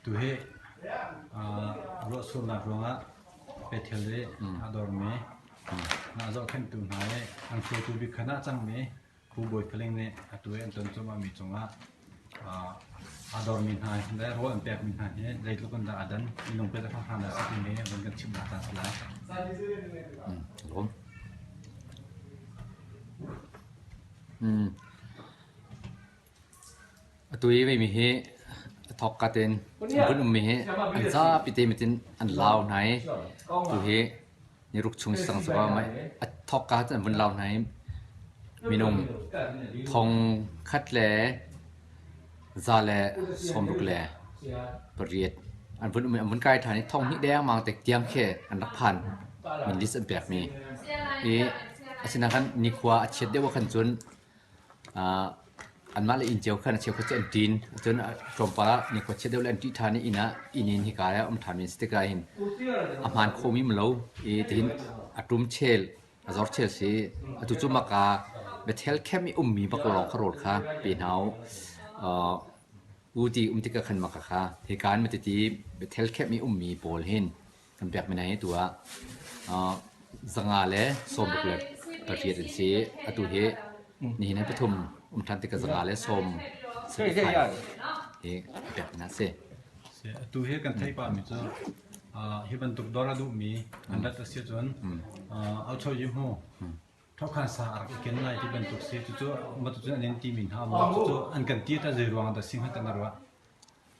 Tuhi ruahsurnak ruangah Bethel i a dormi a zohkhenhtu hna i an hruaitu bik khan ah cangmi Pu Bawi Paling nih atu i an ton cuahmahmi cungah aa dormi hna le rawl an pekmi hna hi zeitluk in dah aa dan, minung pe hranghrang dah a si timi vun kan chimhnak caan si lai. Lawm. Atu i veimi hi a thawkka tein an vun ummi hi an zapi te mitin an lau hna i tu hi niruk chung sang saka a thawkka cun an vun lau hna i minung thong khat le za le sawmruk le pariat an vun um i an vun kai ṭhan i thong hnih dengmang te tiang khi an rak phan min list an pekmi i asinain khan nikhua a chiat deuh ah khan cun Anmah le inn cio khan a cheukhat cu an ṭin. Cun tlawmpal ah nikhua chiat deuh le an ṭih ṭhan i inn ah inn in hika ah um ṭhanmi an si tikah hin a hmaan khomi um lo i tihin a ṭum chel, a zor chel si. Atu cu maka Bethel camp i ummi bak lawng kha rawl kha pe hna u. U ti um tikah khan maka kha hika in matiti Bethel camp i ummi pawl hin Kan pekmi hna hi tu ah zanga le sawmruk le pariat an si. Atu hi nihin hi pathum um ṭhan tikah zanga le sawm sarih hi kan pekmi hna a si. Atu hi kan theih pahmi cu hi bantuk dawr a duhmi an rat a si ahcun auchoyi hmu thokhan sa a rak i ken lai ti bantuk si. Cucu matucun an in timi hna maw cucu an kan ti ta zei ruang dah si hnga kan ruah.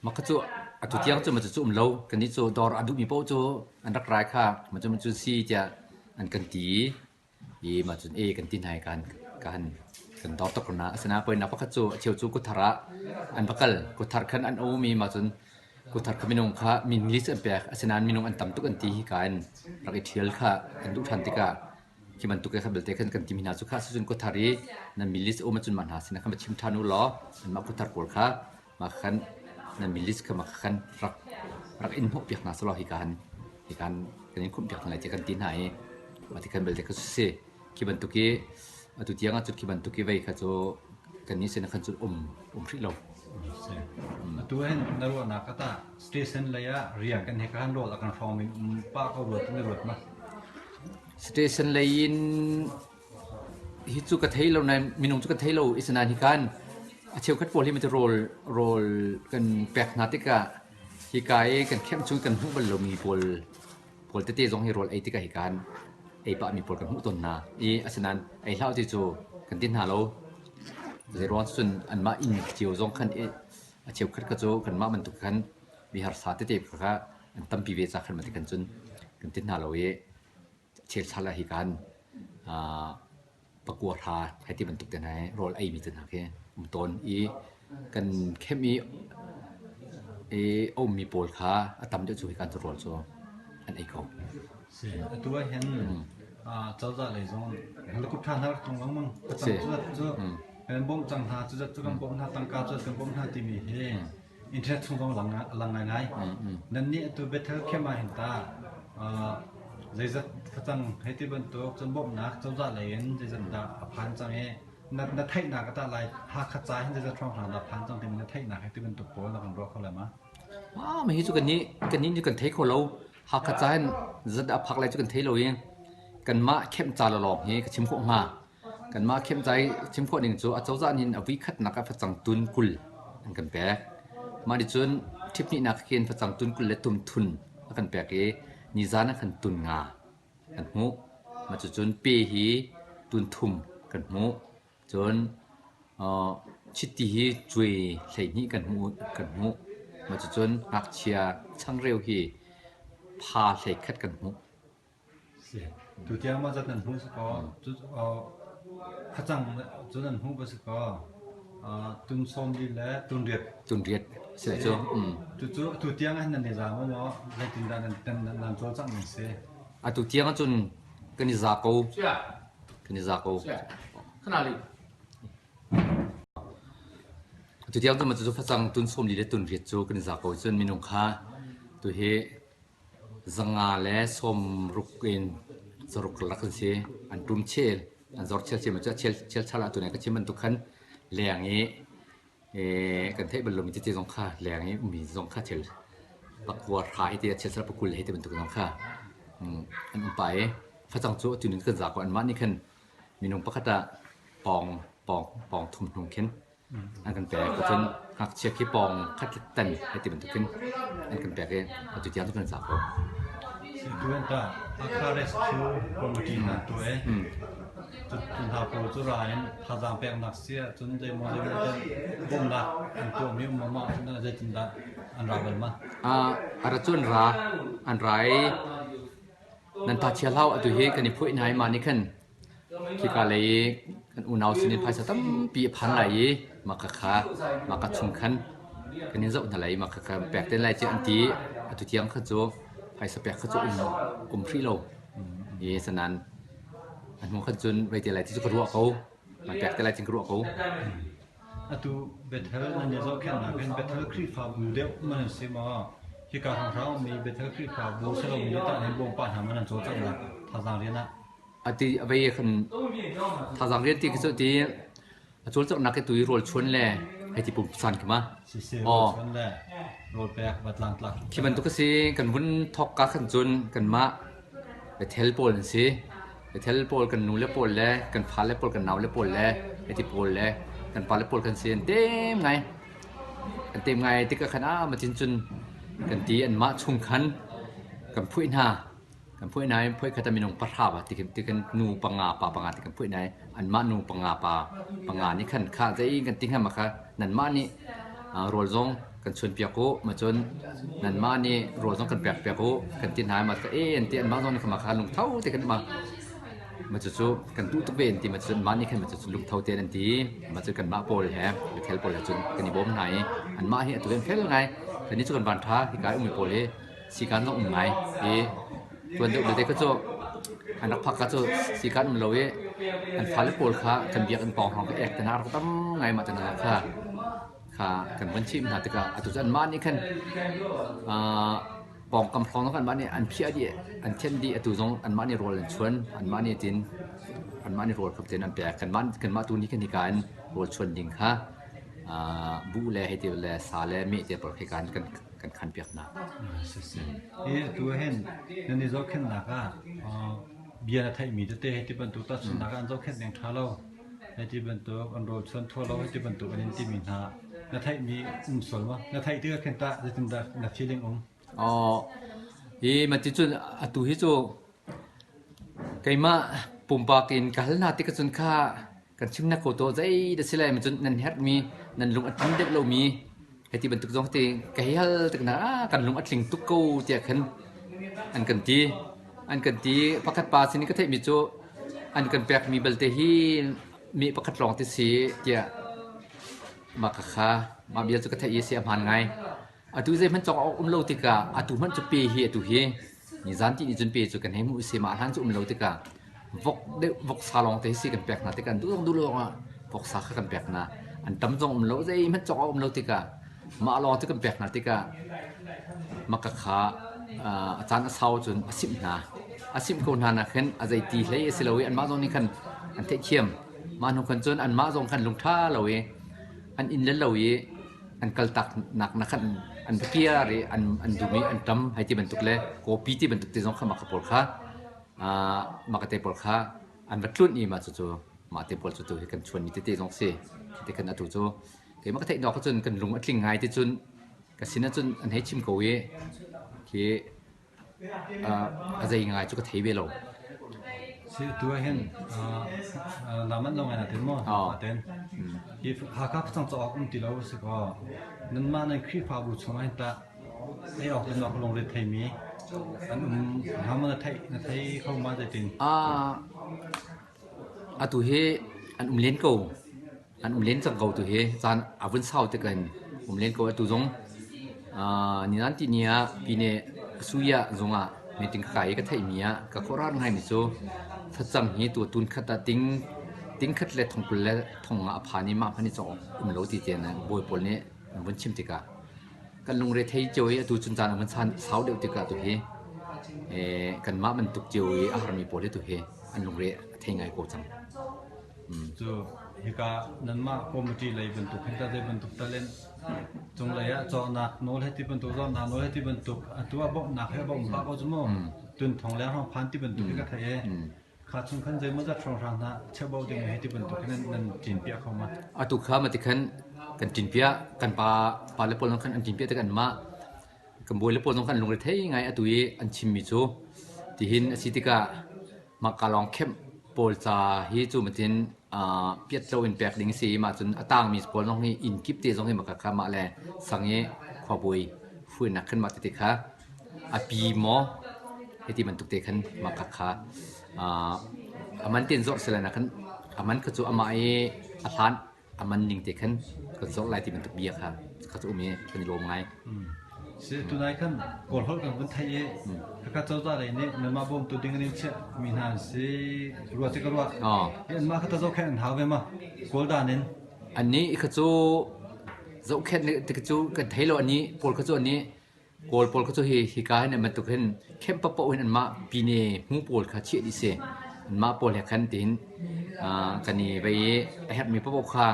Mah kha cu atu tiang cu macu cu um lo. Kannih cu dawr a duhmi paoh cu an rak rai kha macu macu si tiah an kan ti i mah cun e kan ti hna i kan kan kan dawr tuk hna. Asinain poinak pakhat cu a cheu cu kutthar ah an va kal. Kutthar khan an um i mah cun kutthar kha minung kha min list an pek. Asinain minung an tam tuk an ti hika in rak i ṭhial kha an duh ṭhan tikah khi bantuk kha belte khan kan timi hna cu kha sicun kutthar i nan min list um ahcun mah hna sinah khan va chim ṭhan u law anmah kutthar pawl kha mah khan nan min list kha mah khan rak rak in hnawhpiak hna selaw hika han hika han kan in khumhpiak hna lai tiah kan ti hna i mah ti khan belte kha si khi bantuk i atu tiang ah cun khi bantuk i vei kha cu kannih sin ah khan cun um um hrih lo. Atu hin na ruahnak ka tah station lei ah rian kan he khan rawl a kan hrawng min um pah ko ruat na ruat ma? Station lei in Hi cu ka thei lo nain minung cu ka thei lo i sinain hikan a cheukhat pawl hi mati rawl rawl kan pek hna tikah hika i kan khem chung kan hmuh bal lomi pawl pawl tete zong hi rawl ei tikah hikan ei pahmi pawl kan hmuh tawn hna i asinain ei hlah ti cu kan ti hna lo. Zeiruang cun anmah inn cio zong khan i a cheukhat kha cu kanmah bantuk khan mi harsa tete kha an tampi ve ca khan mati khan cun kan ti hna lo i Chelchal ah hikan pakua hra hei ti bantuk te hna hi rawl eimi te hna khi um tawn i kan khem i i a ummi pawl kha a tam deuh cu hikan cu rawl cu an ei ko. Si, atu ah hin cozah lei zong helicopter hna rak tlung lengmang. Ka cang cu cu kan bawmh cang hna, cu zat cu kan bawmh hna, tangka cu kan bawmh hna timi hi Internet chung zong lang lang ngaingai. Nannih atu Bethel camp ah hin ta zeizat facang hei ti bantuk cun bawmhnak cozah lei in zeizat dah a phan cang i na na theihnak a tah lai Hakha ca hin zeizat hrawnghrang dah phan cang timi na theihnak hei ti bantuk pawl na kan ruah kho lai ma? Ah, mi hi cu kan nih kan nih kan thei kho lo. Hakha ca hin zat a phak lai cu kan thei lo i kanmah kemh ca lawng hi ka chim khawh hnga. Kanmah khenhtlai chim khawh ning cu acozah nih a voikhatnak ah facang tun 20 an kan pek. Mah nih cun ṭhiphnihnak khin facang tun 23 a kan pek i nizan ah khan tun nga kan hmuh. Mah cucun pe hi tun thum kan hmuh. Cun chiti hi cuai 12 kan hmuh. Kan hmuh. Mah cucun ngakchia changreu hi pha 11 kan hmuh. Tutiang mah zat nan hmuh si kaw, facang cu nan hmuh va si kaw, tun sawm li le tun riat. Tun riat si cu. Cucu atu tiang ah nan i za maw maw zeitindah nan nan cawlcangh ning si? Atu tiang ahcun kan i za ko. Kan i za ko. Atu tiang cu cucu facang tun sawm li le tun riat cu kan i za ko. Cun minung kha tu hi Zanga le sawmruk in zaruk karlak an si. An ṭum chel, an zor chel cem cu chel chelchal ah tunai ka chim bantuk khan leng i kan theih bal lomi tete zong kha leng i ummi zong kha chel. Pakua hra hei ti a chiat pakul hei ti bantuk zong kha an um pah i facang cu atu nin kan za ko. Anmah nih khan minung pakhat ah pawng pawng pawng thum hnung khin an kan pek. Cun ngakchia khi pawng khat le tan hei ti bantuk khin an kan pek i atu tiang cu kan za ko. Tuan ta Hakha Rescue Committee hna tuah i cu hna pawl cu ra in thazaang peknak si ahcun zeimaw zeimaw ten bawmhnak an tuahmi um ma mah cun zeitindah an ra bal ma? A ra cu an ra. An ra i nan ta chia hlah atu hi kan i phuah hna i mah nih khan khika lei i kan unau sinin phaisa tampi a phan lai i mah khakha mah ka chung khan kan in zoh hna lai i mah khakha pek te lai tiah an ti. Atu tiang kha cu phaisa pek kha cu um um hrih lo. I sanan a hnu khan cun rei te lai ti cu ka ruah ko. Man pek te lai ti ka ruah ko. Atu Bethel nan i zohkhenhnak hin Bethel Khrihfabu deuh man an si maw? Hika hrawnghrang ummi Bethel Khrihfabu si lomi tah hin bawmpa hna man an cawlcanghnak thazaang rian ah? Ati a vei khan thazaang rian ti khi cu ti a cawlcanghnak hi tu i rawl chuan le hei ti pumsan khi ma. Siseh rawl chuan le rawl pek va tlangtlak. Khi bantuk a si kan vun thawk ka khan cun kanmah Bethel pawl an si. Bethel pawl kan nule pawl le kan fale pawl kan naule pawl le hiti pawl le kan pale pawl kan si an tem ngai. An tem ngai tikah khan ah macin cun kan ti anmah chung khan kan phuih hna. Kan phuih hna i phuih khat ah minung pahra ba ti kan nu panga pa panga ti kan phuih hna i anmah nu panga pa panga nih khan kha zei kan ti hnga ma kha nanmah nih rawl zong kan chuanpiak u macun nanmah nih rawl zong kan pekpiak u kan ti hna i mah e an ti anmah zong nih kha lungtho te kan ma ma cucu kan duh tuk ve an ti ma cu anmah nih khan ma cucu lungtho te an ti ma cu kanmah pawl he Bethel pawl he cun kan i bawm hna i anmah hi atu kan fel ngai kan ni cu kan van ṭha hika i ummi pawl hi sikan zong um ngai i tuan deuh belte kha cu an rak phak ka cu sikan um lo i an fale pawl kha kan biakinn pawng hrawng kha ek te hna rak tam ngai mah te hna kha kha kan von chimh hna tikah atu cu anmah nih khan pawngkam hrawng zong anmah nih an phiah dih an thianh dih atu zong anmah nih rawl an chuan anmah nih tin anmah nih rawl kha an pek kanmah kanmah tu nih khan hika in rawl chuan ding kha buh le hei ti le sa le meh te pawl khi kan kan kan khan piak hna. Hi atu hin nan i zohkhenhnak ah bia na theihmi tete hei ti bantuk tahchunhnak ah an zohkhenh ding ṭha lo. Hei ti bantuk an rawl chuan thaw lo hei ti bantuk an in timi hna na theihmi um sual maw? Na theih tikah khin tah zeitindah na feeling um? Aw, hi mati cun atu hi cu keimah pumpak in ka hal hna tikah cun kha kan chimnak ko to zei dah si lai cun nan herhmi nan lung a tling deuh lomi hei ti bantuk zong ti ka hei hal tik hna ah kan lung a tling tuk ko tiah khan an kan ti. An kan ti. Pakhat pa sin in ka theihmi cu an kan pekmi belte hi mi pakhat lawng ti si tiah mah ka kha mah bia cu ka theih i si a hmaan ngai. Atu zeihmanh cawk awk um lo tikah atu hmanh cu pe hi atu hi nizan ti nih cun pe cu kan hei hmuh si mah hlan cu um lo tikah vok deuh voksa lawng te si kan pek hna tikah an duh zong duh lo ah voksa kha kan pek hna. An tam zong um lo zeihmanh cawk awk um lo tikah Mah lawng cu kan pek hna tikah maka kha a caan a sau cun a simh hna. A simh ko hna nak hin a zeiti hlei a si lo i anmah zong nih khan an theihthiam. Mah hnu khan cun anmah zong khan lungṭha lo i an inn le lo i an kaltak nak na khan an va kiar i an an dum i an ṭam hei ti bantuk le kawpi ti bantuk te zong kha maka pawl kha maka te pawl kha an va tlunh i mah cucu mah te pawl cu tu hi kan chuanmi tete zong si. Ti khan atu cu Keimah ka theih nawk ahcun kan lung a tling ngai ti cun ka sin ahcun an hei chim ko i khi a zei ngai cu ka thei ve lo. Si tu ah hin naman lo ngai na ten maw? Ten. Hi Hakha facang cawk um ti lo si kaw nanmah nan Khrihfabu chung ah hin tah ei awk in awk lungre theimi an um hnga maw na theih na thei kho ma zeitin? Atu hi an um len ko. An um len cang ko tu hi. Caan a vun sau tik in um len ko. Atu zong ninan tihni ah Pyine Suya zung ah meeting ka kai i ka theihmi ah ka khuaruahhar ngaimi cu facang hi tu tun khat ah ting ting khat le thong 20 le thong nga a phan i mah hmanh i cawk awk um lo ti tiang bawi pawl nih an vun chim tikah kan lungre thei cio i atu cun caan a vun sau deuh tikah tu hi kanmah bantuk cio i a harmi pawl hi tu hi an lungre a thei ngai ko cang. Cu hika nanmah committee lei bantuk hin ta zei bantuk talent cunglei ah cawknak nawl he ti bantuk zawtnak nawl he ti bantuk atu ah bawmhnak he bawmh pah ko cu mu. Tun thong leng hrawng phan ti bantuk hi ka theih i kha chung khan zeimawzat hrawnghrang hna cheuhbauh ding he ti bantuk hin nan ṭin piah kho ma? Atu kha ma ti khan kan ṭin piah kan pa pa le pawl khan an ṭin piah tik anmah kan bawi le pawl zong khan an lungre thei ngai atu i an chimmi cu tihin a si tikah mah ka lawng kemh pawl ca hi cu matin piat lo in pek ding a si i mah cun a tangmi pawl zong hi inn kip te zong hi mah kha mah le sang i khuabawi hruainak khan mah tete kha a pi maw hiti bantuk te khan mah kha kha a man tein zorh sila na khan a man kha cu amah i a hlan a man ning te khan kan zorh lai ti bantuk bia kha kha cu um i kan i lawm ngai. Si tunai khan Kawl holh kan vun theih i khakha cozah lei nih nanmah bawmtu ding an in chiah mi hna an si rua cu ka ruah. Hi anmah kha ta zohkhenh an hau ve ma Kawl dan in. Annih kha cu zohkhenh ti cu kan thei lo annih pawl kha cu annih Kawl pawl kha cu hi hika hin bantuk hin kemh paohpaoh hin anmah pine hmu pawl kha chiah dih si. Anmah pawl he khan tiin kan i vei i a herhmi paohpaoh kha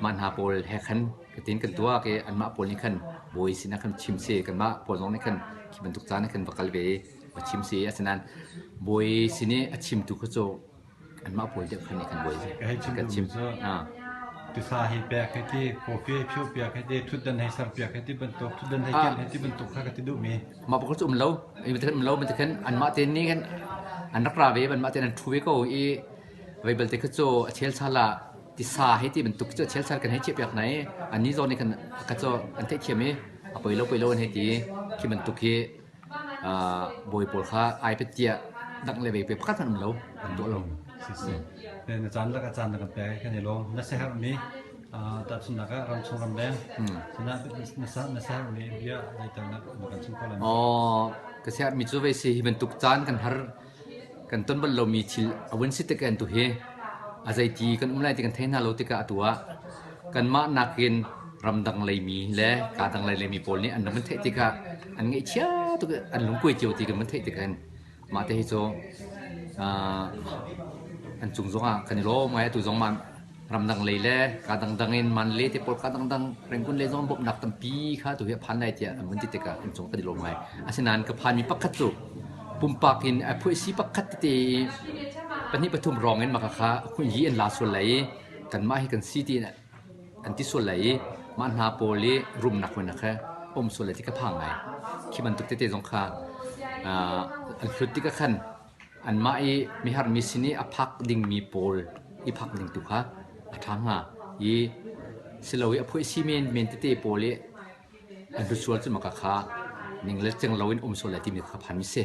mah hna pawl he khan tiin kan tuak i anmah pawl nih khan bawi sinah khan chim si. Kanmah pawl zong nih khan khi bantuk caan ah khan va kal ve i va chim si. Asinain bawi sin i a chimtu kha cu Anmah pawl deuh khan nih kan buai Ka hei chim kan duhmi chim. cu Ah. tisa hei pek hei ti, coffee hei phio piak hei ti, thutdan hei ser piak hei ti bantuk, thutdan hei Ah. ken hei ti bantuk kha ka ti duhmi. Mah pakhat cu um lo. Um lo bantuk khan anmah te nih khan an rak ra ve, anmah tein an ṭhu ve ko i vei belte kha cu a chelchal ah tisa hei ti bantuk cu a chelchal kan hei chiah piak hna i annih zawn nih khan kha cu an theihthiam i a poi lo poi lo an hei ti. Khi bantuk hi bawi pawl kha ai pet tiah dangh le vei pe pakhat hmanh um lo an tuah lo. Si na caan lak a caan na kan pek kan i lawm na siaherhmi tahchunhnak ah ramchung ramleng sinah na na siaherhmi bia zeital na kan chim kho lai Oh ka siaherhmi cu vei si hi bantuk caan kan har kan ton bal lomi thil a vun si tik an tu hi a zeiti kan um lai ti kan thei hna lo tikah atu ah kanmah nakin ramdang leimi le kaa dang lei leimi pawl nih an rak van theih tikah an ngaihchia tuk i an lungkuai cio ti kan van theih tikah hin mah te hi cu an cung zongah kan i lawm ngai atu zong mah ramdang lei le kaa dangdang in Mandalay te pawl kaa dangdang Rangoon lei zong bawmhnak tampi kha tu hi a phan lai tiah an vun ti tikah an cung kan i lawm ngai. Asinain ka phanmi pakhat cu pumpak in a phuaisi pakhat tete i pahnih pathum rawng in maka kha yi an la sual lai i kanmah hi kan si ti in an ti sual lai i mah hna pawl i rumnak hmun kha um sual lai ti ka phang ngai. Khi bantuk tete zong kha an hlut tikah khan Anmah i miharmi sin i a phak dingmi pawl i phak ding tu kha a ṭha hnga i silo i a phuaisi menmen tete pawl i an hlut sual cu maka kha ning le ceng loin um sual lai timi kha phanmi si.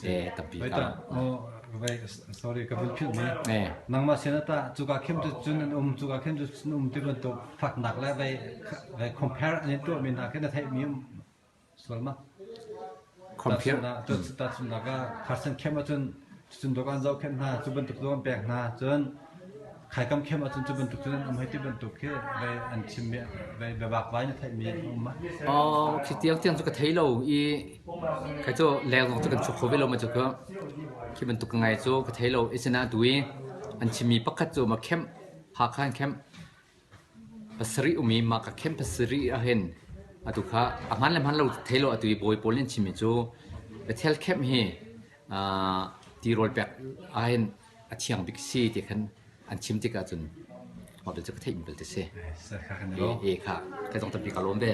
Eh, tampi Wait ka. oh, wait, sorry, ka vun philh mi. Eh. Nangmah sin ata cuka khem cu cun an um, cuka khem cu cun um ti bantuk faknak le vei vei compare an in tuah mi hna khi na theih mi um Sual ma? Compare. Tahchunhnak ah Carson Camp ahcun cun dawk an zohkhenh hna, cu bantuk cu an pek hna. Cun Khaikam Camp ahcun cu bantuk cun an um hei ti bantuk khi vei an chimmi vei biavak vai na theihmi a um ma? Oh, khi tiang tiang cu ka thei lo i kai cu leng zong cu kan chuak kho ve lo ma cu khi bantuk ka ngai cu ka thei lo i sina tu i an chimmi pakhat cu ma camp Hakha in camp Pasarih um i mah ka khen pasarih ahhin atu kha a hmaan le hmaan lo thei lo atu i bawi pawl nih an chimmi cu Bethel camp hi tirawl pek ahhin a thiang bik si ti khan an chim tikah cun mah bel cu ka theihmi belte si. E kha ka zong tampi ka lawm ve.